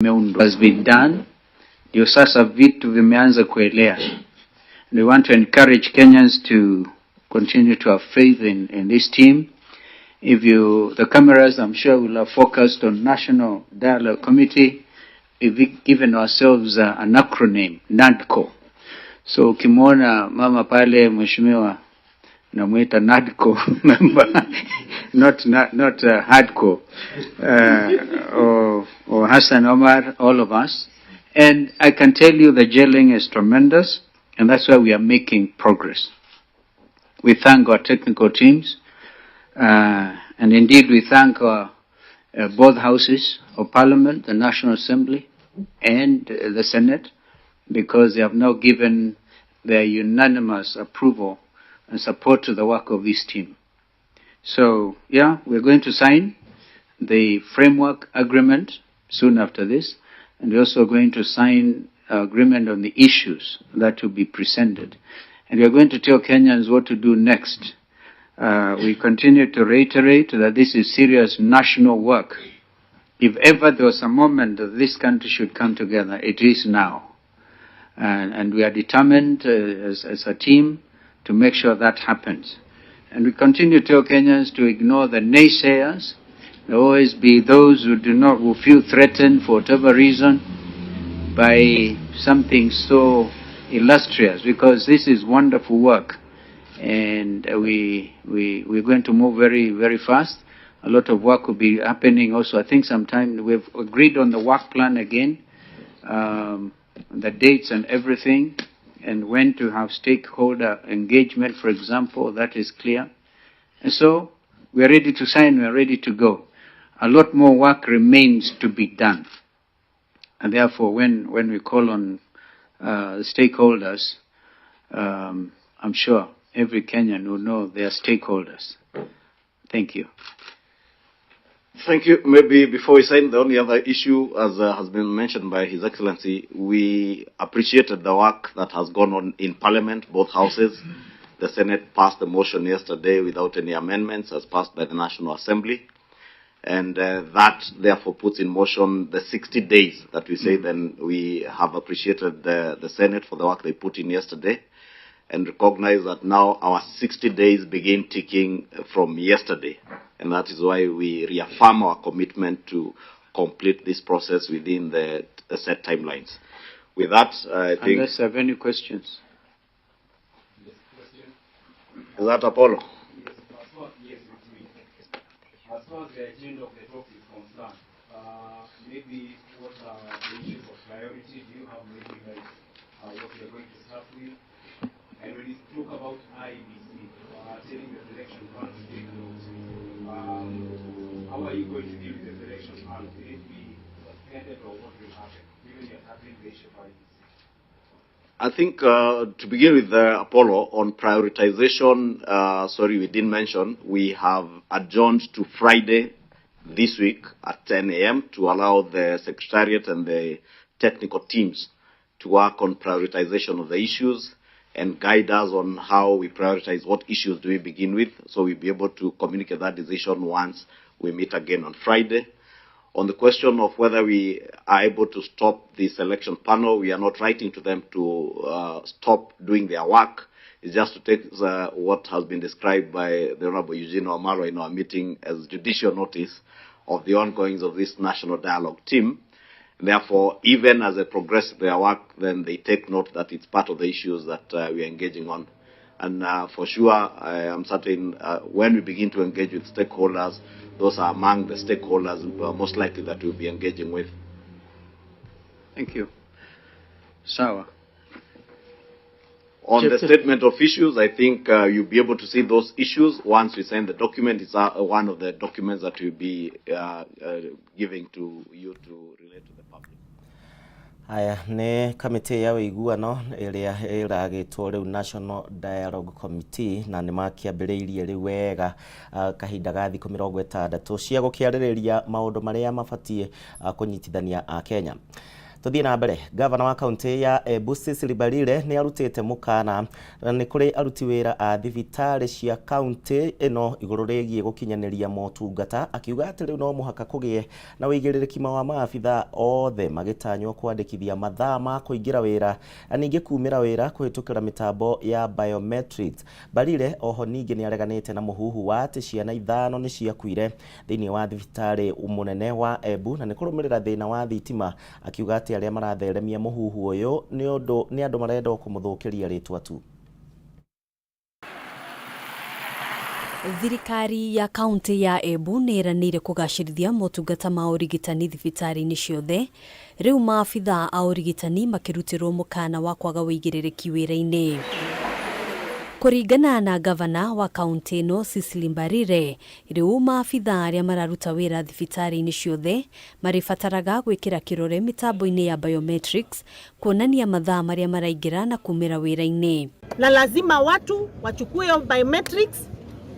Imeundwa has been done, ndio sasa vitu vimeanza kuelea. And we want to encourage Kenyans to continue to have faith in this team. If you, the cameras, I'm sure, will have focused on National Dialogue Committee. We've given ourselves an acronym, NADCO. So ukimwona mama pale, mheshimiwa, namwita NADCO member, not hardcore, or Hassan Omar, all of us. And I can tell you the gelling is tremendous, and that's why we are making progress. We thank our technical teams, and indeed we thank our both houses of parliament, the National Assembly and the Senate, because they have now given their unanimous approval and support to the work of this team. So, yeah, we're going to sign the framework agreement soon after this, and we're also going to sign agreement on the issues that will be presented. And we're going to tell Kenyans what to do next. We continue to reiterate that this is serious national work. If ever there was a moment that this country should come together, it is now. And we are determined as a team to make sure that happens. And we continue to tell Kenyans to ignore the naysayers. There will always be those who do not, who feel threatened for whatever reason by something so illustrious, because this is wonderful work. And we're going to move very, very fast. A lot of work will be happening also. I think sometime we've agreed on the work plan again, the dates and everything, and when to have stakeholder engagement, for example, that is clear. And so we are ready to sign, we are ready to go. A lot more work remains to be done. And therefore, when we call on stakeholders, I'm sure every Kenyan will know their stakeholders. Thank you. Thank you. Maybe before we sign, the only other issue, as has been mentioned by His Excellency, we appreciated the work that has gone on in Parliament, both houses. The Senate passed the motion yesterday without any amendments, as passed by the National Assembly. And that, therefore, puts in motion the 60 days that we say. Then we have appreciated the Senate for the work they put in yesterday and recognize that now our 60 days begin ticking from yesterday. And that is why we reaffirm our commitment to complete this process within the set timelines. With that, I think. Unless you have any questions. Is that Apollo? Yes, it's me. As far as the agenda of the talk is concerned, maybe what are the issues of priority? Do you have maybe like what we are going to start with? And when you talk about IEBC, telling the selection panel to take notes, how are you going to deal with the selection panel? Will it be suspended or what will happen, given you're tackling the issue of IEBC? I think to begin with, Apollo, on prioritization, sorry, we didn't mention, we have adjourned to Friday this week at 10 a.m. to allow the Secretariat and the technical teams to work on prioritization of the issues and guide us on how we prioritize what issues do we begin with, so we'll be able to communicate that decision once we meet again on Friday. On the question of whether we are able to stop the selection panel, we are not writing to them to stop doing their work. It's just to take what has been described by the Honorable Eugene Wamalwa in our meeting as judicial notice of the ongoings of this national dialogue team. Therefore, even as they progress their work, then they take note that it's part of the issues that we are engaging on. And for sure, I am certain when we begin to engage with stakeholders, those are among the stakeholders most likely that we'll be engaging with. Thank you. Sawa. On the statement of issues, I think you'll be able to see those issues once we send the document. It's one of the documents that we'll be giving to you to relate to the public. Aya nĩ kamĩtĩ ya ũiguano ĩrĩa ĩragĩtwo rĩu National Dialogue Committee, na nĩ makĩambĩrĩirie rĩu wega kahinda ga thikũ 60 cia gũkĩarĩrĩria maũndũ marĩa mabatiĩ kũnyitithania a Kenya. Tuthiĩ na mbere. Gavana wa kaunti ya Embu Cecily Mbarire nĩ arutĩte mũkana nĩ kũrĩ aruti wĩra a thibitarĩ cia kaunti ĩno igũrũ rĩgiĩ gũkinyanĩria motungata, akiuga atĩ rĩu no mũhaka kũgĩe na ũigĩrĩrĩki wa maabithaa othe magĩtanywo kwandĩkithia mathaa ma kũingĩra wĩra na ningĩ kumĩra wĩra kũhĩtũkĩra mĩtambo ya biometrics. Mbarire oho ningĩ nĩ areganĩte na mũhuhu wa atĩ ciana 5 nĩ ciakuire thĩinĩ wa thibitarĩ mũnene wa Embu na nĩ kũrũmĩrĩra thĩna wa thitima, akiuga atĩ arĩa maratheremia mũhuhu ũyũ nĩ ũndũ nĩ andũ marenda kũmũthũkĩria rĩtwa tu. Thirikari ya kaunti ya Embu nĩ ĩranĩire kũgacĩrithia motungata ma ũrigitani thibitarĩ-inĩ ciothe. Rĩu maabithaa a ũrigitani makĩrutĩrwo mũkana wa kwaga ũigĩrĩrĩki wĩra-inĩ. Kũringana na gavana wa kaunti ĩno Cecily Mbarire, rĩu maabithaa arĩa mararuta wĩra thibitarĩ-inĩ ciothe marĩbataraga gwĩkĩra kĩrore mĩtambo-inĩ ya biometrics kuonania mathaa marĩa maraingĩra na kumĩra wĩra-inĩ. Na lazima watu wachukue hiyo biometrics.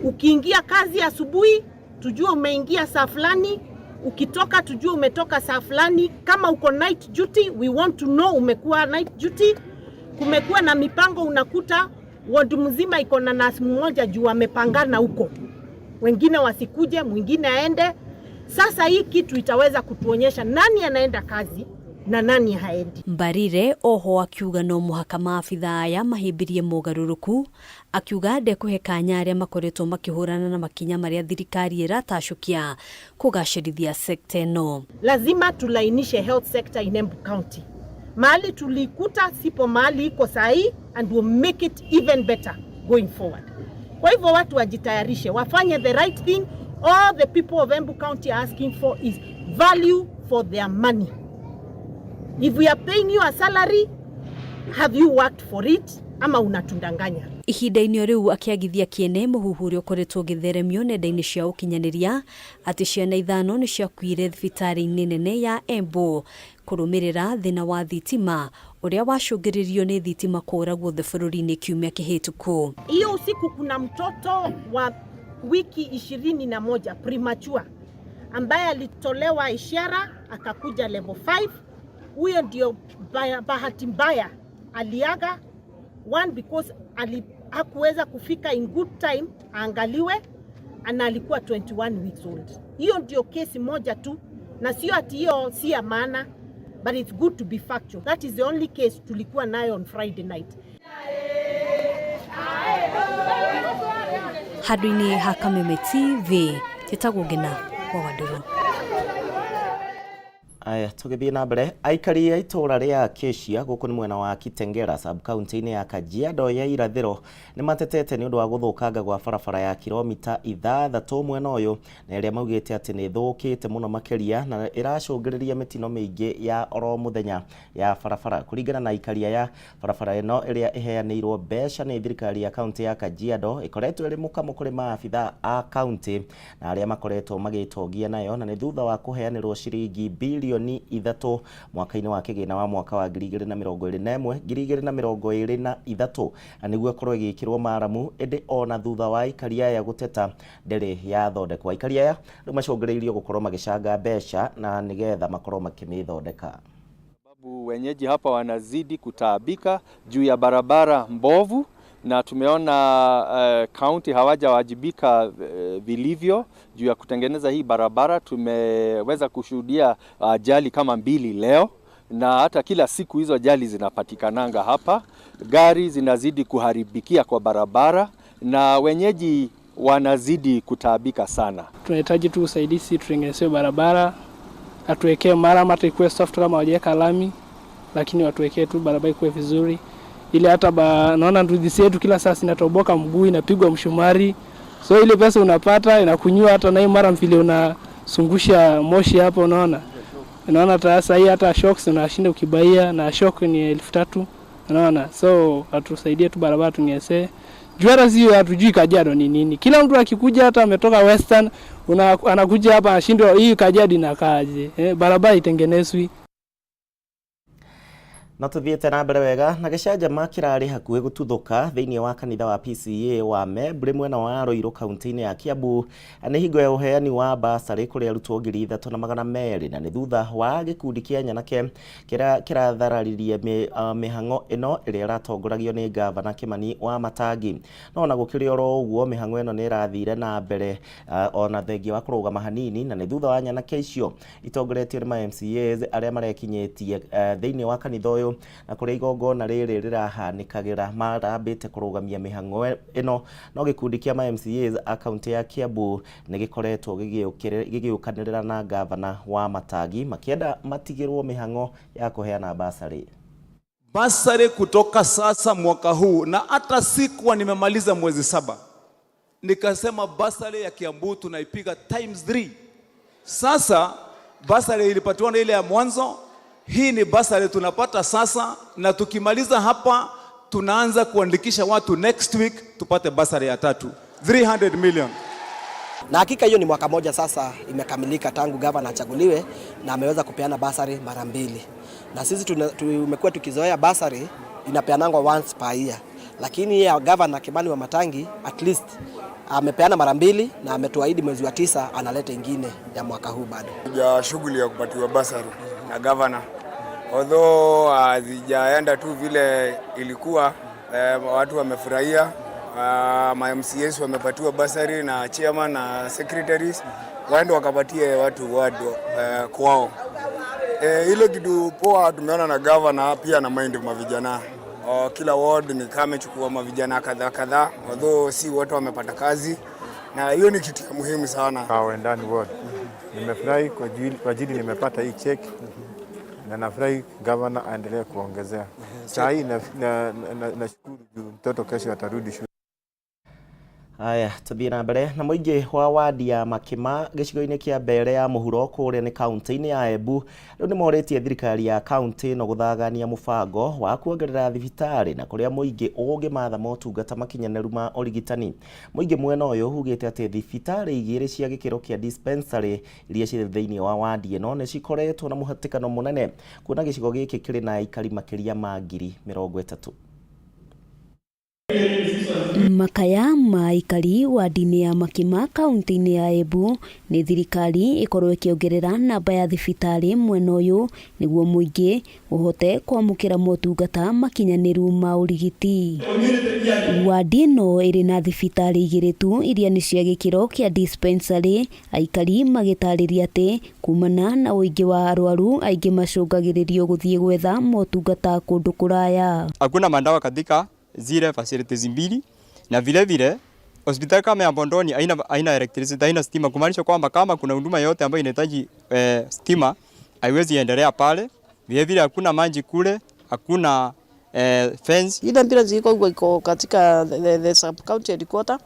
Ukiingia kazi asubuhi, tujue umeingia saa fulani, ukitoka tujue umetoka saa fulani. Kama uko night duty, we want to know umekuwa night duty. Kumekuwa na mipango, unakuta ward mzima iko na nurse mmoja juu wamepangana huko, wengine wasikuje, mwingine aende. Sasa hii kitu itaweza kutuonyesha nani anaenda kazi na nani haendi. Mbarire oho akiuga no mũhaka maabithaa aya mahĩmbĩrie mogarũrũku, akiuga ndekũhe kanya arĩa makoretwo makĩhũrana na makinya marĩa thirikari ĩratacũkia kũgacĩrithia sekta ĩno. Lazima tulainishe health sector in Embu County. Mahali tulikuta sipo mahali iko sahi, and we'll make it even better going forward. Kwa hivyo watu wajitayarishe, wafanye the right thing. All the people of Embu County are asking for is value for their money. If we are paying you a salary, have you worked for it ama unatundanganya? Ihinda-inĩ o rĩu akĩagithia kĩene mũhuhu ũrĩa ũkoretwo ũgĩtheremio nenda-inĩ cia ũkinyanĩria atĩ ciana 5 nĩ ciakuire thibitarĩ-inĩ nene ya Embu kũrũmĩrĩra thĩna wa thitima ũrĩa wacũngĩrĩrio nĩ thitima kũra guothe bũrũri-inĩ kiumia kĩhĩtũku. Hiyo usiku kuna mtoto wa wiki 21 premature ambaye alitolewa ishara akakuja level 5. Huyo ndio bahati mbaya aliaga, one because hakuweza kufika in good time aangaliwe, na alikuwa 21 weeks old. Hiyo ndio kesi moja tu, na sio ati hiyo si ya maana, but it's good to be factual. That is the only case tulikuwa nayo on Friday night. Handũ-inĩ ha Kameme TV, njĩtagwo Ngina wa Wandũrũ. Aya, tũgĩthiĩ na mbere, aikari a itũũra rĩa Acacia gũkũ nĩ mwena wa Kitengela sub-county-inĩ ya Kajiado ya irathĩro nĩ matetete nĩ ũndũ wa gũthũkanga gwa barabara ya kilomita 6 mwena ũyũ, na ĩrĩa maugĩte atĩ nĩ ĩthũkĩte mũno makĩria na ĩracũngĩrĩria mĩtino mĩingĩ ya oro mũthenya ya barabara. Kũringana na aikari aya, barabara ĩno ĩrĩa ĩheanĩirwo mbeca nĩ thirikari ya kaunti ya Kajiado ĩkoretwo ĩrĩ mũkamo kũrĩ maabithaa a kaunti na arĩa makoretwo magĩtongia nayo, na nĩ thutha wa kũheanĩrwo ciringi bilioni 3 mwaka-inĩ wa kĩgĩna wa mwaka wa 2021 2023 na nĩguo ĩkorwo ĩgĩkĩrwo maramu, ĩndĩ ona thutha wa aikari aya gũteta ndĩrĩ yathondekwo. Aikari aya rĩu macũngĩrĩirio gũkorwo magĩcanga mbeca na nĩgetha makorwo makĩmĩthondeka. Sababu wenyeji hapa wanazidi kutaabika juu ya barabara mbovu, na tumeona kaunti hawajawajibika vilivyo juu ya kutengeneza hii barabara. Tumeweza kushuhudia ajali kama 2 leo, na hata kila siku hizo ajali zinapatikananga hapa. Gari zinazidi kuharibikia kwa barabara na wenyeji wanazidi kutaabika sana. Tunahitaji tu usaidizi, tutengenezewe barabara, atuwekee mara hata ikuwe soft kama hawajaweka lami, lakini watuwekee tu barabara ikuwe vizuri. Ile hata naona nduthi yetu kila saa zinatoboka mguu, inapigwa mshumari. So ile pesa unapata inakunywa hata na hii mara vile unasungusha moshi hapo, unaona. Unaona hata sasa hii hata shocks unashinda ukibaia, na shock ni 3000, unaona. So atusaidie tu barabara tungese. Juu hata si hatujui Kajiado ni nini. Kila mtu akikuja hata ametoka Western, anakuja hapa anashindwa hii Kajiado inakaaje. Barabara itengenezwi. No tuthiĩte na mbere wega na gĩcanjama kĩrarĩ hakuhĩ gũtuthũka thĩinĩ wa kanitha wa PCEA wa Membri mwena wa Ruiru kaunti-inĩ ya Kiambu. Nĩ hingo ya ũheani wa basarĩ kũrĩ arutwo 3200 na nĩ thutha wa gĩkundi kĩa nyanake kĩrĩa kĩrathararirie mĩhang'o ĩno ĩrĩa ĩratongoragio nĩ ngavana Kimani wa Matangi. No ona gũkĩrĩ oro ũguo, mĩhang'o ĩno nĩ ĩrathire na mbere ona thengia wa kũrũgama hanini, na nĩ thutha wa nyanake icio itongoretio nĩ ma MCAs arĩa marekinyĩtie thĩinĩ wa kanitha ũyũ na kũrĩa igongona rĩrĩ rĩrahanĩkagĩra marambĩte kũrũgamia mĩhang'o ĩno. No gĩkundi kĩa ma MCAs a kaunti ya Kiambu nĩ gĩkoretwo gĩgĩũkanĩrĩra na ngavana wa Matangi makĩenda matigĩrwo mĩhang'o ya kũheana basarĩ. Basari kutoka sasa mwaka huu, na hata sikuwa nimemaliza mwezi 7, nikasema basari ya Kiambu tunaipiga times 3. Sasa basari ilipatiwa ile ya mwanzo, hii ni basari tunapata sasa, na tukimaliza hapa tunaanza kuandikisha watu next week tupate basari ya tatu 300 million. Na hakika hiyo ni mwaka moja sasa imekamilika tangu gavana achaguliwe na ameweza kupeana basari mara 2. Na sisi tumekuwa tukizoea basari inapeanangwa once per year. Lakini ya gavana Kimani wa Matangi at least amepeana mara 2 na ametuahidi mwezi wa 9 analeta ingine ya mwaka huu bado. Ya shughuli ya kupatiwa basari na gavana, although hazijaenda tu vile ilikuwa, watu wamefurahia. Ma MCAs wamepatiwa basari na chairman na secretaries, waende wakapatie watu ward kwao. Ile kitu poa tumeona na governor pia na mind mavijana. Kila ward ni kama chukua mavijana kadhaa kadhaa, although si wote wamepata kazi, na hiyo ni kitu muhimu sana. Kwa Wendani ward nimefurahi kwa ajili nimepata hii check, na nafurahi governor aendelee kuongezea. Saa hii nashukuru juu mtoto kesho atarudi shule. Aya, tuthiĩ na mbere na mũingĩ wa wadi ya Makima gĩcigo-inĩ kĩa Mbere ya mũhuro kũrĩa nĩ kaunti-inĩ ya Embu rĩu nĩ morĩtie thirikari ya kaunti ĩno gũthagania mũbango wa kuongerera thibitarĩ na kũrĩa mũingĩ ũngĩmatha motungata makinyanĩru ma ũrigitani. Mũingĩ mwena ũyũ ugĩte atĩ thibitarĩ 2 cia gĩkĩro kĩa dispensary iria cirĩ thĩinĩ wa wadi ĩno nĩ cikoretwo na mũhatĩkano mũnene kuona gĩcigo gĩkĩ kĩrĩ na aikari makĩria ma 30,000. Makaya ma aikari wadi-inĩ ya Makima kaunti-inĩ ya Embu nĩ thirikari ĩkorwo ĩkĩongerera namba ya thibitarĩ mwena ũyũ nĩguo mũingĩ ũhote kwamũkĩra motungata makinyanĩru ma ũrigiti. Wadi ĩno ĩrĩ na thibitarĩ 2 tu iria nĩ cia gĩkĩro kĩa dispensary, aikari magĩtarĩria atĩ kumana na ũingĩ wa arwaru aingĩ macũngagĩrĩrio gũthiĩ gwetha motungata kũndũ kũraya. Hakuna madawa katika zile facilities 2, na vile vile hospitali kama ya Bondoni haina electricity, haina stima, kumaanisha kwamba kama kuna huduma yote ambayo inahitaji stima haiwezi endelea pale. Vile vile hakuna maji kule, hakuna fence. Ile mpira ziko iko katika the sub county headquarter,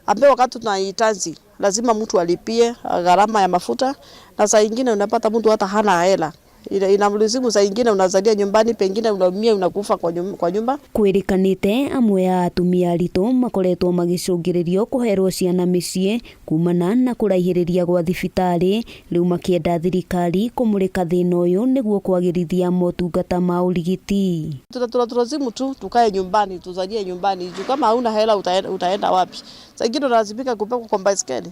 ambapo wakati tunahitaji lazima mtu alipie gharama ya mafuta, na saa nyingine unapata mtu hata hana hela. Inamlazimu saa ingine unazalia nyumbani, pengine unaumia unakufa kwa nyumba. Kwĩrĩkanĩte amwe ya atumia aritũ makoretwo magĩcũngĩrĩrio kũherwo ciana mĩciĩ kumana na kũraihĩrĩria gwa thibitarĩ, rĩu makĩenda thirikari kũmũrĩka thĩna ũyũ nĩguo kwagĩrithia motungata ma ũrigiti. Tunalazimu tu tukae nyumbani, tuzalie nyumbani. Juu kama hauna hela utaenda wapi? Saa ingine unalazimika kupelekwa kwa baiskeli.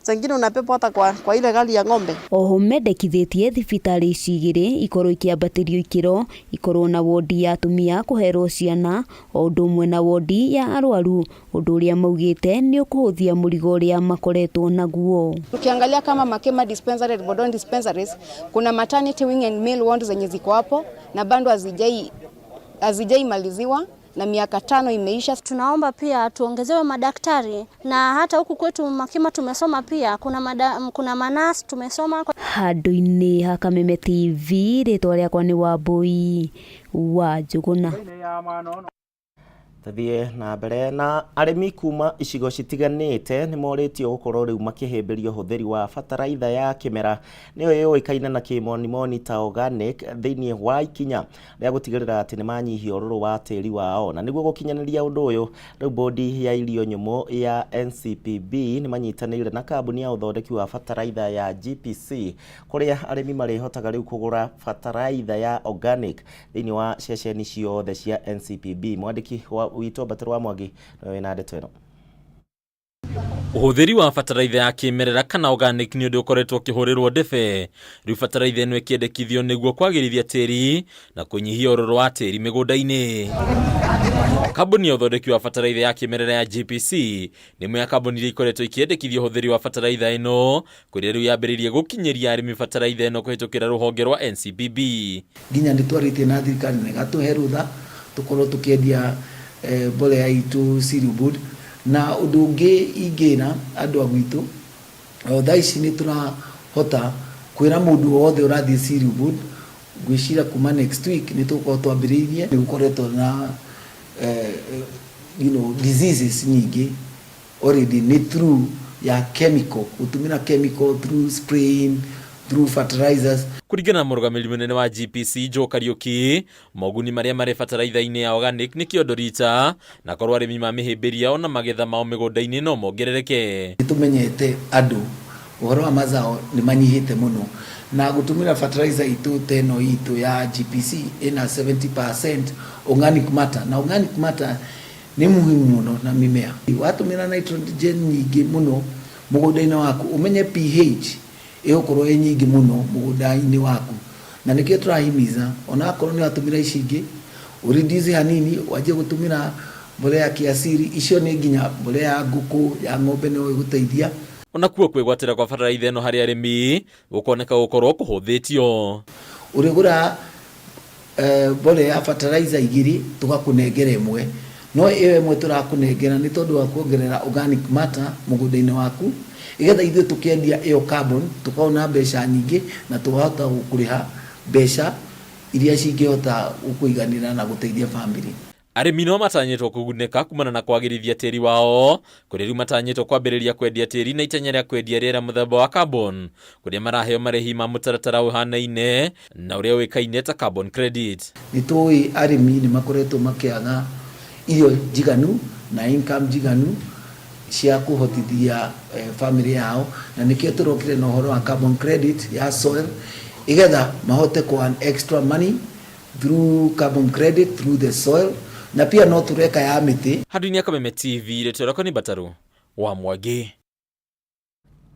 Zingine unapepwa hata kwa ile gari ya ng'ombe. Oho mendekithĩtie thibitarĩ ici 2 ikorwo ikĩambatĩrio ikĩro, ikorwo na wodi ya atumia kũherwo ciana o ũndũ ũmwe na wodi ya arwaru, ũndũ ũrĩa maugĩte nĩ ũkũhũthia mũrigo ũrĩa makoretwo naguo. Ukiangalia kama Makema dispensary and Bondoni dispensaries, kuna maternity wing and male ward zenye ziko hapo na bado hazijaimaliziwa na miaka 5 imeisha. Tunaomba pia tuongezewe madaktari, na hata huku kwetu Makima tumesoma pia kuna manasi tumesoma. Handũ-inĩ ha Kameme TV, rĩtwa rĩakwa nĩ Wambui wa Njũgũna. Tũthiĩ na mbere na arĩmi kuma icigo citiganĩte nĩ morĩtio gũkorwo rĩu makĩhĩmbĩria ũhũthĩri wa bataraitha ya kĩmera nĩyo yũĩkaine na kĩmonimoni ta organic thĩinĩ wa ikinya rĩa gũtigĩrĩra atĩ nĩ manyihia ũrũrũ wa tĩri wao. Na nĩguo gũkinyanĩria ũndũ ũyũ, rĩu bodi ya irio nyũmũ ya NCPB nĩ manyitanĩire na kambuni ya ũthondeki wa bataraitha ya GPC kũrĩa arĩmi marĩhotaga rĩu kũgũra bataraitha ya organic thĩinĩ wa ceceni ciothe cia NCPB. Mwandĩki witũ Mbatũrũ wa Mwangi nĩwe wĩna ndeto ĩno. Ũhũthĩri wa bataraitha ya kĩmerera kana organic nĩ ũndũ ũkoretwo ũkĩhũrĩrwo ndebe. Rĩu bataraitha ĩno ĩkĩendekithio nĩguo kwagĩrithia tĩri na kũnyihia ũrũrũ wa tĩri mĩgũnda-inĩ. Kambuni ya ũthondeki wa bataraitha ya kĩmerera ya GPC nĩ ĩmwe ya kambuni iria ikoretwo ikĩendekithia ũhũthĩri wa bataraitha ĩno, kũrĩa rĩu yambĩrĩirie gũkinyĩria arĩmi bataraitha ĩno kũhĩtũkĩra rũhonge rwa NCPB. Nginya nĩ twarĩtie na thirikari na ĩgatũhe rũtha tũkorwo tũkĩendia mbolea itũ Cereal Board. Na ũndũ ũngĩ ingĩra andũ a gwitũ, thaa ici nĩ tũrahota kwĩra mũndũ wothe ũrathiĩ Cereal Board, ngwĩciria kuma next week nĩ tũgũkorwo twambĩrĩirie. Nĩ gũkoretwo na diseases nyingĩ already nĩ through ya chemical, gũtũmĩra chemical through spraying, through fertilizers. Kũringana na mũrũgamĩrĩri mũnene wa GPC Joe Kariuki, moguni marĩa marĩ bataraitha-inĩ ya organic nĩ kĩondo rita, na korwo arĩmi mamĩhĩmbĩria ona magetha mao mĩgũnda-inĩ no mongerereke. Nĩ tũmenyete andũ ũhoro wa mazao nĩ manyihĩte mũno na gũtũmĩra fertilizer itũ ta ĩno itũ ya GPC ĩna 70% organic matter, na organic matter nĩ muhimu mũno na mimea. Watũmĩra nitrogen nyingĩ mũno mũgũnda-inĩ waku, ũmenye pH ĩgũkorwo ĩ nyingĩ mũno mũgũnda-inĩ waku, na nĩkĩo tũrahimiza onakorwo nĩ watũmĩra ici ingĩ ũreduce hanini, wanjie gũtũmĩra mbolea ya kiasiri. Icio nĩ nginya mbolea ya ngũkũ, ya ng'ombe no ĩgũteithia. Onakuo kwĩgwatĩra kwa bataraitha ĩno harĩ arĩmi gũkoneka gũkorwo kũhũthĩtio. Ũrĩgũra mbolea ya fertilizer igĩrĩ tũgakũnengera ĩmwe, no ĩyo ĩmwe tũrakũnengera nĩ tondũ wa kuongerera organic matter mũgũnda-inĩ waku, igetha ithuĩ tũkĩendia ĩyo carbon tũkaona mbeca nyingĩ na tũkahota gũkũrĩha mbeca iria cingĩhota gũkũiganĩra na gũteithia family. Arĩmi no matanyĩtwo kũgunĩka kumana na kwagĩrithia tĩri wao, kũrĩa rĩu matanyĩtwo kwambĩrĩria kwendia tĩri na itanya rĩa kwendia rĩera mũthemba wa carbon, kũrĩa maraheo marĩhi ma mũtaratara ũhanaine na ũrĩa ũĩkaine ta carbon credit. Nĩ tũĩ arĩmi nĩ makoretwo makĩaga irio njiganu na income njiganu cia kũhotithia family yao, na nĩkĩo tũrokire na ũhoro wa carbon credit ya soil, igetha mahote ku earn extra money through carbon credit through the soil, na pia no tũreka ya mĩtĩ. Handũ-inĩ ya Kameme TV, rĩtwa rĩakwa nĩ Mbataru wa Mwangi.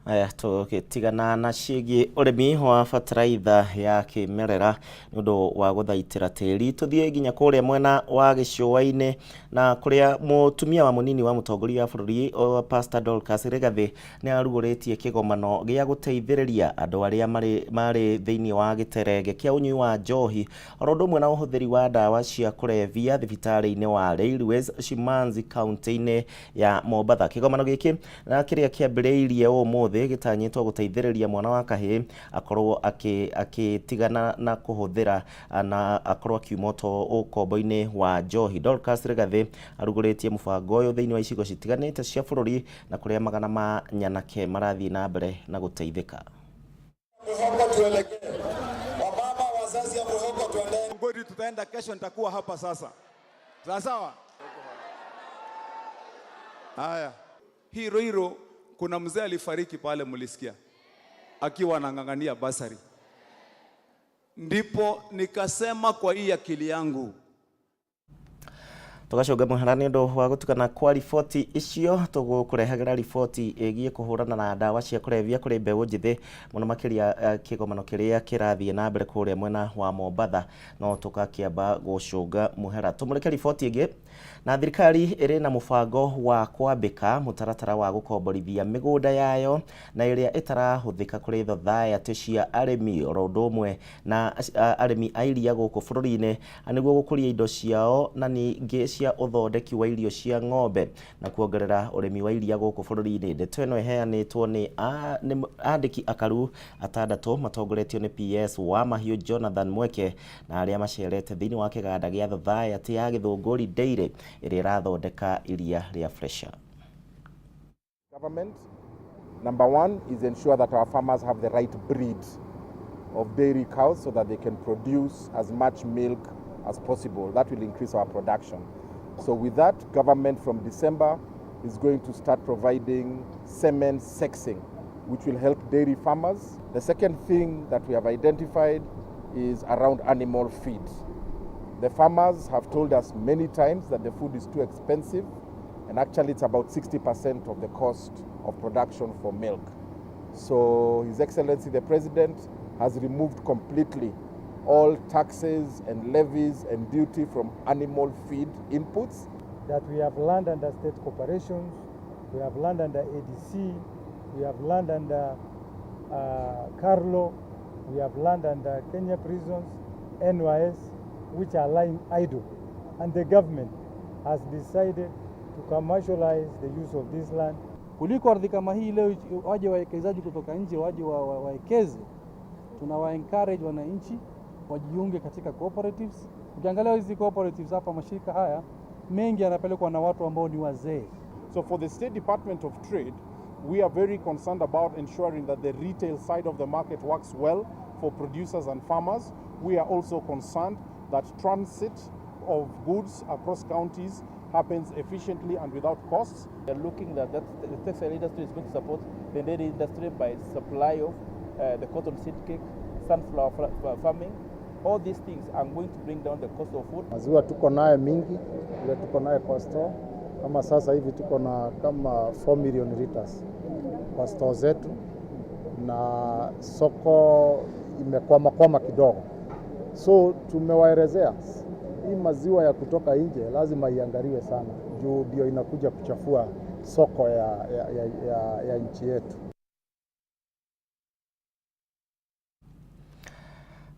Aya, tũgĩtigana na ciĩgiĩ ũrĩmi wa bataraitha ya kĩmerera nĩ ũndũ wa gũthaitĩra tĩri, tũthiĩ nginya kũrĩa mwena wa gĩcũa-inĩ na kũrĩa mũtumia wa mũnini wa mũtongoria wa bũrũri Pastor Dorcas Rigathi nĩ arugũrĩtie kĩgomano gĩa gũteithĩrĩria andũ arĩa marĩ thĩinĩ wa gĩterenge kĩa ũnyui wa njohi oro ũndũ ũmwe na ũhũthĩri wa ndawa cia kũrebia thibitarĩ-inĩ wa Railways Shimanzi kaunti-inĩ ya Mombatha. Kĩgomano gĩkĩ na kĩrĩa kĩambĩrĩirie ũmũthĩ gĩtanyĩtwo gũteithĩrĩria mwana wa kahĩĩ akorwo akĩtigana na kũhũthĩra na akorwo akiuma ũkombo-inĩ wa njohi. Dorcas Rigathi arugũrĩtie mũbango ũyũ thĩinĩ wa icigo citiganĩte cia bũrũri na kũrĩa magana ma nyanake marathiĩ na mbere na gũteithĩka. Tutaenda kesho, nitakuwa hapa sasa. Sawa sawa. Haya, hii Ruiru kuna mzee alifariki pale, mlisikia akiwa anang'ang'ania basari. Ndipo nikasema kwa hii akili yangu tũgacoka mũhera nĩ ũndũ wa gũtukana kwa riboti icio. Tũgũkũrehagĩra riboti ĩgiĩ kũhũrana na ndawa cia kũrebia kũrĩ mbeũ njĩthĩ mũno makĩria kĩgomano kĩrĩa kĩrathiĩ na mbere kũrĩa mwena wa Mombatha, no tũgakĩamba gũcũnga mũhera. Tũmũrĩke riboti ĩngĩ. Na thirikari ĩrĩ na mũbango wa kwambĩka mũtaratara wa gũkomborithia mĩgũnda yayo na ĩrĩa ĩtarahũthĩka kũrĩ thothaitĩ cia arĩmi oro ũndũ ũmwe na arĩmi a iria gũkũ bũrũri-inĩ nĩguo gũkũria indo ciao na ningĩ cia ũthondeki wa irio cia ng'ombe na kuongerera ũrĩmi wa iria gũkũ bũrũri-inĩ. Ndeto ĩno ĩheanĩtwo nĩ andĩki akaru atandatũ matongoretio nĩ PS wa mahiũ Jonathan Mweke na arĩa macerete thĩinĩ wa kĩganda gĩa Thathayatĩ ya Gĩthũngũri Dairy ĩrĩa ĩrathondeka iria rĩa Fresha. Government, number one is ensure that our farmers have the right breed of dairy cows so that they can produce as much milk as possible. That will increase our production. So with that, government from December is going to start providing semen sexing, which will help dairy farmers. The second thing that we have identified is around animal feed. The farmers have told us many times that the food is too expensive, and actually it's about 60% of the cost of production for milk. So His Excellency the President has removed completely all taxes and levies and duty from animal feed inputs. That we have land under state corporations, we have land under ADC, we have land under Carlo, we have land under Kenya Prisons, NYS, which are lying idle. And the government has decided to commercialize the use of this land. Kuliko ardhi kama hii leo waje wawekezaji kutoka nje waje wawekeze, tunawa encourage wananchi wajiunge katika cooperatives. Ukiangalia hizi cooperatives hapa, mashirika haya mengi yanapelekwa na watu ambao ni wazee. So for the State Department of Trade, we are very concerned about ensuring that the retail side of the market works well for producers and farmers. We are also concerned that transit of goods across counties happens efficiently and without costs. We are looking that the textile industry is going to support the dairy industry by supply of the cotton seed cake, sunflower farming. All these things are going to bring down the cost of food. Maziwa tuko naye mingi, ile tuko naye kwa store. Kama sasa hivi tuko na kama 4 million liters kwa store zetu, na soko imekwama kidogo. So tumewaelezea hii maziwa ya kutoka nje lazima iangaliwe sana, juu ndio inakuja kuchafua soko ya nchi yetu.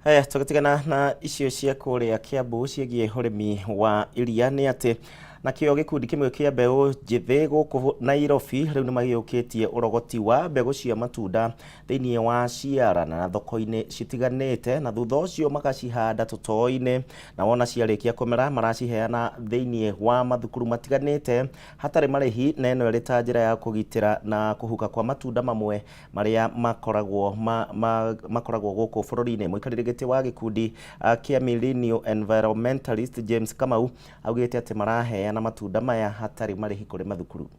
Haya, tugatigana na icio cia kuria Kiambu ciĩgiĩ ũrĩmi wa iria nĩ atĩ nakĩo gĩkundi kĩmwe kĩa mbeũ njĩthĩ gũkũ Nairobi rĩu nĩmagĩũkĩtie ũrogoti wa mbegũ cia matunda thĩinĩ wa ciara na thoko-inĩ citiganĩte, na thutha ũcio magacihanda tũtoo-inĩ, na wona ciarĩkia kũmera maraciheana thĩinĩ wa mathukuru matiganĩte hatarĩ marĩhi, na ĩno ĩrĩ ta njĩra ya kũgitĩra na kũhuka kwa matunda mamwe marĩa makoragwo makoragwo gũkũ bũrũri-inĩ. Mũikarĩri gĩtĩ wa gĩkundi kĩa Millennial Environmentalist James Kamau augĩte atĩ maraheana matunda maya hatarĩ marĩhi kũrĩ mathukuru.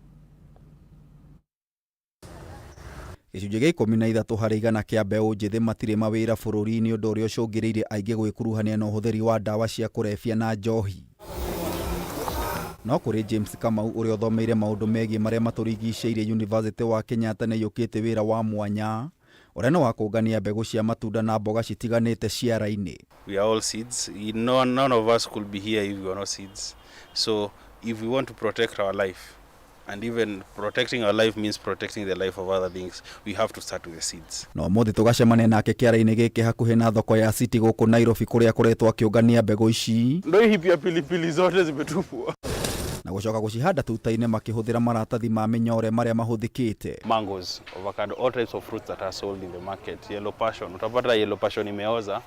Gĩcunjĩ gĩa 13 harĩ igana kĩa mbeũ njĩthĩ matirĩ mawĩra bũrũri-inĩ, ũndũ ũrĩa ũcũngĩrĩirie aingĩ gwĩkuruhania na ũhũthĩri wa ndawa cia kũrebia na njohi. No kũrĩ James Kamau ũrĩa ũthomeire maũndũ megiĩ marĩa matũrigicĩirie University wa Kenyatta nĩaiyũkĩtie wĩra wa mwanya ũrĩa nĩ wa kũngania mbegũ cia matunda na mboga citiganĩte ciara-inĩ. We are all seeds. None of us could be here if we were not seeds. So if we want to protect our life, and even protecting our life means protecting the life of other things, we have to start with the seeds. No mũthĩ tũgacemania nake kĩara-inĩ gĩkĩ hakuhĩ na thoko ya City gũkũ Nairobi kũrĩa akoretwo akĩũngania mbegũ ici. Ndio hii pia pilipili zote zimetupwa. Na gũcoka gũcihanda tuta-inĩ makĩhũthĩra maratathi ma mĩnyore marĩa mahũthĩkĩte. Mangoes, avocado, all types of fruits that are sold in the market. Yellow passion, utapata yellow passion imeoza.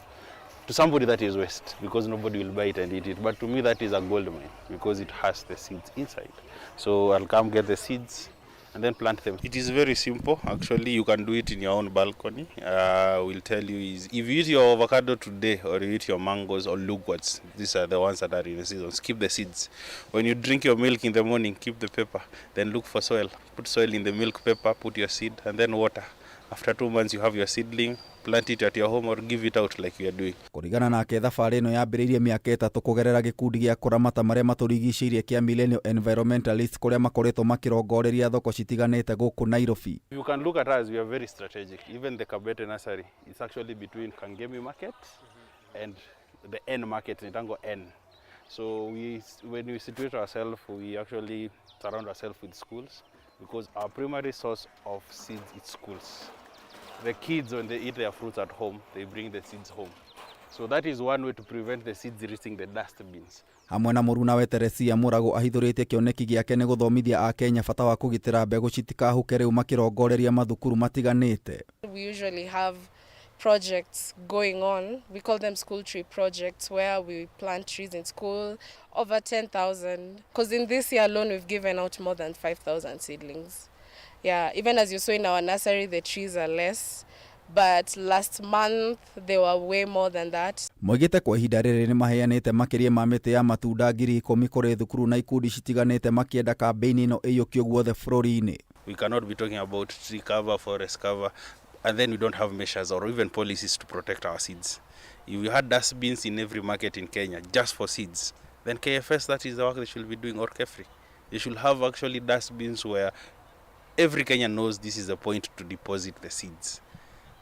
To somebody that is waste, because nobody will buy it and eat it. But to me that is a gold mine, because it has the seeds inside. So I'll come get the seeds and then plant them. It is very simple. Actually, you can do it in your own balcony. We'll tell you is if you eat your avocado today or you eat your mangoes or loquats, these are the ones that are in the season. Keep the seeds. When you drink your milk in the morning, keep the paper. Then look for soil. Put soil in the milk paper, put your seed, and then water. After 2 months, you have your seedling. Plant it at your home or give it out like you are doing. Kũringana nake, thabarĩ ĩno yambĩrĩirie mĩaka 3 kũgerera gĩkundi gĩa kũramata marĩa matũrigicĩirie kĩa Millennial Environmentalist kũrĩa makoretwo makĩrongoreria thoko citiganĩte gũkũ Nairobi. You can look at us, we are very strategic. Even the Kabete Nursery, it's actually between Kangemi Market and the N market, Nitango N. So when we situate ourselves, we actually surround ourselves with schools, because our primary source of seeds is schools. The kids, when they eat their fruits at home, they bring the seeds home. So that is one way to prevent the seeds reaching the dustbins. Hamwe na mũrunawe Teresia Mũragũ ahithũrĩtie kĩoneki gĩake nĩ gũthomithia akenya bata wa kũgitĩra mbegũ citikahuke rĩu makĩrongoreria mathukuru matiganĩte. We usually have projects going on. We call them school tree projects, where we plant trees in school, over 10,000. Because in this year alone, we've given out more than 5,000 seedlings. Yeah, even as you saw in our nursery, the trees are less. But last month, they were way more than that. Moigĩte kwa ihinda rĩrĩ nĩmaheanĩte makĩria ma mĩtĩ ya matunda 10,000 kũrĩ thukuru na ikundi citiganĩte makĩenda kambĩini ĩno ĩiyũkio guothe bũrũri-inĩ. We cannot be talking about tree cover, forest cover, and then we don't have measures or even policies to protect our seeds. If we had dustbins in every market in Kenya just for seeds, then KFS, that is the work they should be doing, or KEFRI. They should have actually dustbins where every Kenyan knows this is the point to deposit the seeds.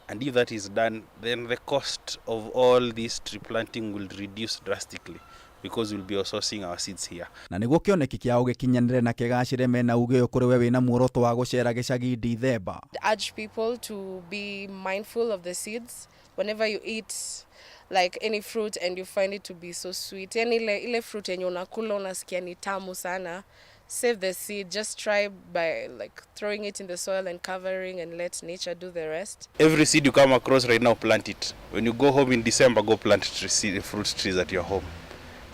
And if that is done, then the cost of all this tree planting will reduce drastically because we'll be sourcing our seeds here. Na nĩguo kĩoneki kĩao gĩkinyanĩre na kĩgacĩre mena uge ũyũ kũrĩ we wĩna muoroto wa gũcera gĩcagi Dithemba. Urge people to be mindful of the seeds. Whenever you eat like any fruit and you find it to be so sweet, yani ile fruit yenye unakula unasikia ni tamu sana, save the seed. Just try by like throwing it in the soil and covering and let nature do the rest. Every seed you come across right now, plant it. When you go home in December, go plant fruit trees at your home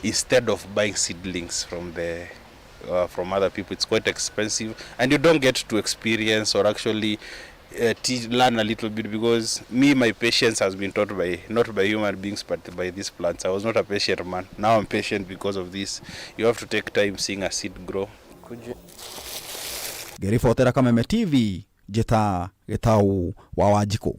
instead of buying seedlings from other people. It's quite expensive and you don't get to experience or actually learn a little bit, because me, my patience has been taught by not by human beings but by these plants. I was not a patient man. Now I'm patient because of this. You have to take time seeing a seed grow. Ngĩribotera Kameme TV, njĩta Gĩtaũ wa Wanjikũ.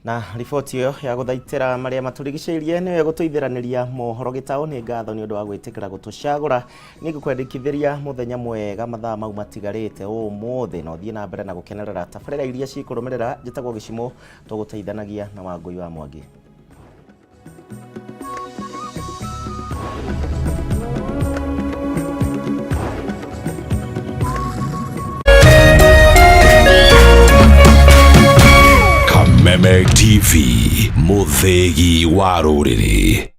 Na riboti ĩyo ya gũthaitĩra marĩa matũrigicĩirie nĩyo ĩgũtũithĩranĩria mohoro Gĩtaũ. Nĩ ngatho nĩ ũndũ wa gwĩtĩkĩra gũtũcagũra. Nĩ ngũkwendekithĩria mũthenya mwega mathaa mau matigarĩte ũmũthĩ, na ũthiĩ na mbere na gũkenerera tabarĩra iria cikũrũmĩrĩra. Njĩtagwo Gĩcimo, tũgũteithanagia na Wangũi wa Mwangi. Kameme TV, mũthĩgi wa rũrĩrĩ.